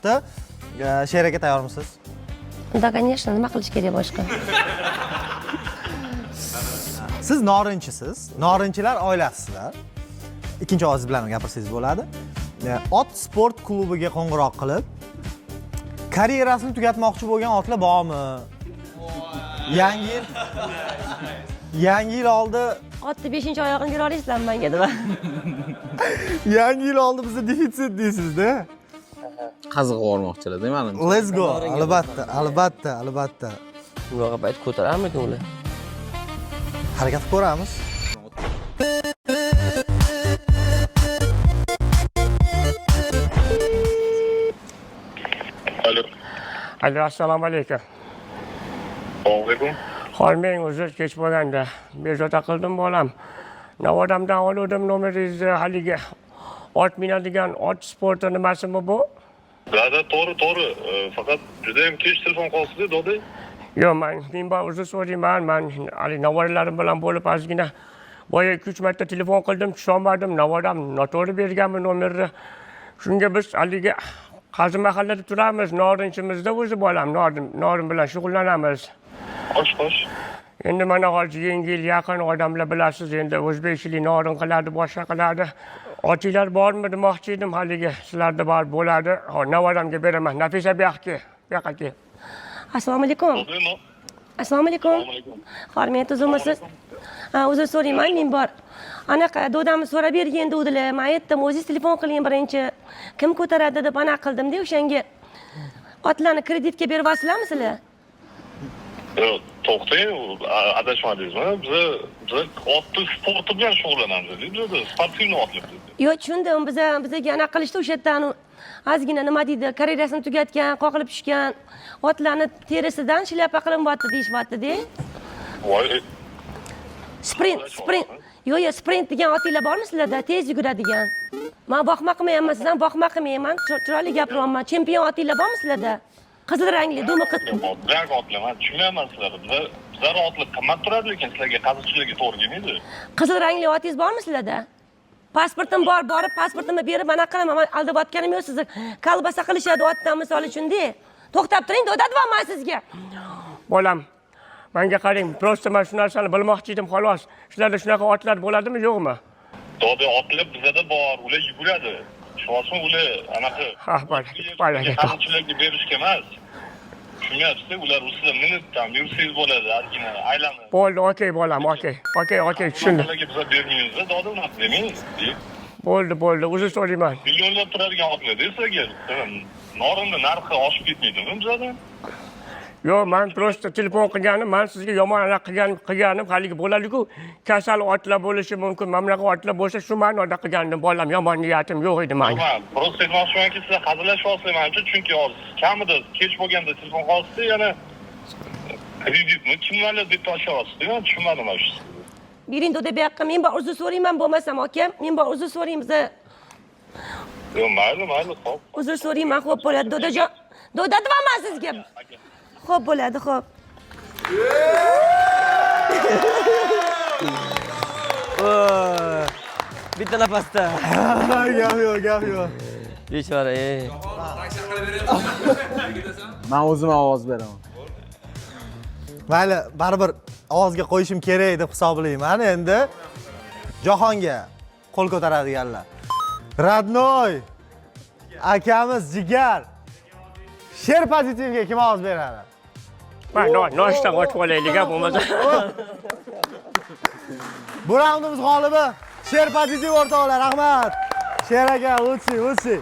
Sher aka, tayyormisiz? Да, конечно, nima qilish kerak boshqa? Siz norinchisiz, norinchilar oilasizlar. Ikkinchi ovoz bilan gapirsangiz bo'ladi. Ot sport klubiga qo'ng'iroq qilib, karyerasini tugatmoqchi bo'lgan otlar bormi? Yangi yil oldi. Otni 5-oyog'ini bera olasizlarmi menga deb. Yangi yil oldi bizda defitsit deysizda. Qazig'i yubormoqchilar, manimcha. Let's go. Albatta, albatta, albatta. Bunaqa payt ko'tararmikin ular? Harakat qilib ko'ramiz. Alo. Alo, assalomu alaykum. Assalomu alaykum. Hormang, uzr, kech bo'lganda. Bezovta qildim, bolam. Navadamdan oluvdim nomeringizni, haligi ot minadigan ot sporti nimasimi bu? Да, да, to'g'ri, to'g'ri. Faqat judayam kech telefon qilsiz, doda. Yo'q, man men bor, uzr so'rayman. Man haligi nevaralarim bilan bo'lib ozgina boya 2-3 marta telefon qildim, tusholmadim. Navaram noto'g'ri berganmi nomerni. Shunga biz haligi Qazi mahallada turamiz, norinchimizda o'zi bolam, norin bilan shug'ullanamiz. Xo'sh, xo'sh. Endi mana hozir yangi yil yaqin, odamlar bilasiz, endi o'zbekchilik norin qiladi, boshqa qiladi. Otinglar bormi demoqchi edim, haligi sizlarda bor bo'ladi. Hop, navaramga beraman. Nafisa, bu yoqqa, bu yoqqa kel. Assalomu alaykum. Doda, no. Assalomu alaykum. Assalomu alaykum. Hormang, tuzukmisiz? Ha, uzr so'rayman, men bor. Anaqa dodamni so'rab bergin dedilar. Men aytdim, o'zingiz telefon qiling birinchi. Kim ko'taradi deb anaqa qildim-da o'shanga. Otlarni kreditga beryapsizlarmi sizlar? Yo'q, to'xtang, adashmadingizmi? Biza otni sporti bilan shug'ullanamiz, bizada спортивный otlar bizda. Yo'q, tushundim. Bizaga anaqa qilishdi o'sha yerdan ozgina nima deydi, karyerasini tugatgan, qoqilib tushgan otlarni terisidan shlyapa qilinyapti deyishyapti-da. Voy, Sprint, sprint. Yo'q, yo'q, sprint degan otinglar bormi sizlarda? Tez yuguradigan. Men vohma qilmayapman, siz ham vohma qilmayman. Chiroyli gapiryapman. Chempion otinglar bormi sizlarda? Qizil rangli, dumi Burak otlar, man tushunmayapman sizlarni. Bizlar otlar qimmat turadi, lekin sizlarga qazichilarga to'g'ri kelmaydi. Qizil rangli otingiz bormi sizlarda? Pasportim bor, borib pasportimni berib anaqa qilaman. Men aldayotganim yo'q sizni. Kolbasa qilishadi otdan misol uchun-da. To'xtab turing, doda deyapman sizga. Bolam, menga qarang, просто men shu narsani bilmoqchi edim, xolos. Sizlarda shunaqa otlar bo'ladimi, yo'qmi? Doda, otlar bizada bor, ular yuguradi. Tushunyapsizmi? Ular anaqa Ha, baraka. Qazichilarga berishga emas. Tushunyapsiz? Ular ustida minib tam yursangiz bo'ladi, ozgina aylanib. Bo'ldi, okey bolam, okey. Okey, okey, tushundim. Ularga biza bermaymiz, doda, unaqa demang. Bo'ldi, bo'ldi, uzr so'rayman. Millionlab turadigan otlar-da sizlarga. Norinni narxi oshib ketmaydimi bizada? Yo'q, men просто telefon qilganim, men sizga yomon anaqa qilganim, haligi bo'ladi-ku, kasal otlar bo'lishi mumkin, mana bunaqa otlar bo'lsa, shu ma'noda qilgandim, bolam, yomon niyatim yo'q edi meni. Man просто aytmoqchimanki, sizlar hazillashyapsizlar manimcha, chunki hozir kamida kech bo'lganda telefon qilasiz, yana kreditni kimlarga deb tashlayapsiz, man tushunmadim mana shu. Bering doda bu yoqqa, men bor, uzr so'rayman bo'lmasam aka, men bor, uzr so'raymiz. Yo'q, mayli, mayli, xo'p. Uzr so'rayman, xo'p bo'ladi dodajon. Doda deyapman sizga. Xo'p bo'ladi, xo'p. Bitta nafasda. Gap yo'q, gap yo'q. Bechora, ey. Men o'zim ovoz beraman. Mayli, baribir ovozga qo'yishim kerak deb hisoblayman. Endi Jahonga qo'l ko'taradiganlar. Родной akamiz jigar. Sher pozitivga kim ovoz beradi? Man noshta ochib olaylik, ha, bo'lmasa. Bu raundimiz g'olibi Sher pozitiv o'rtoqlar, rahmat. Sher aka, лучший, лучший.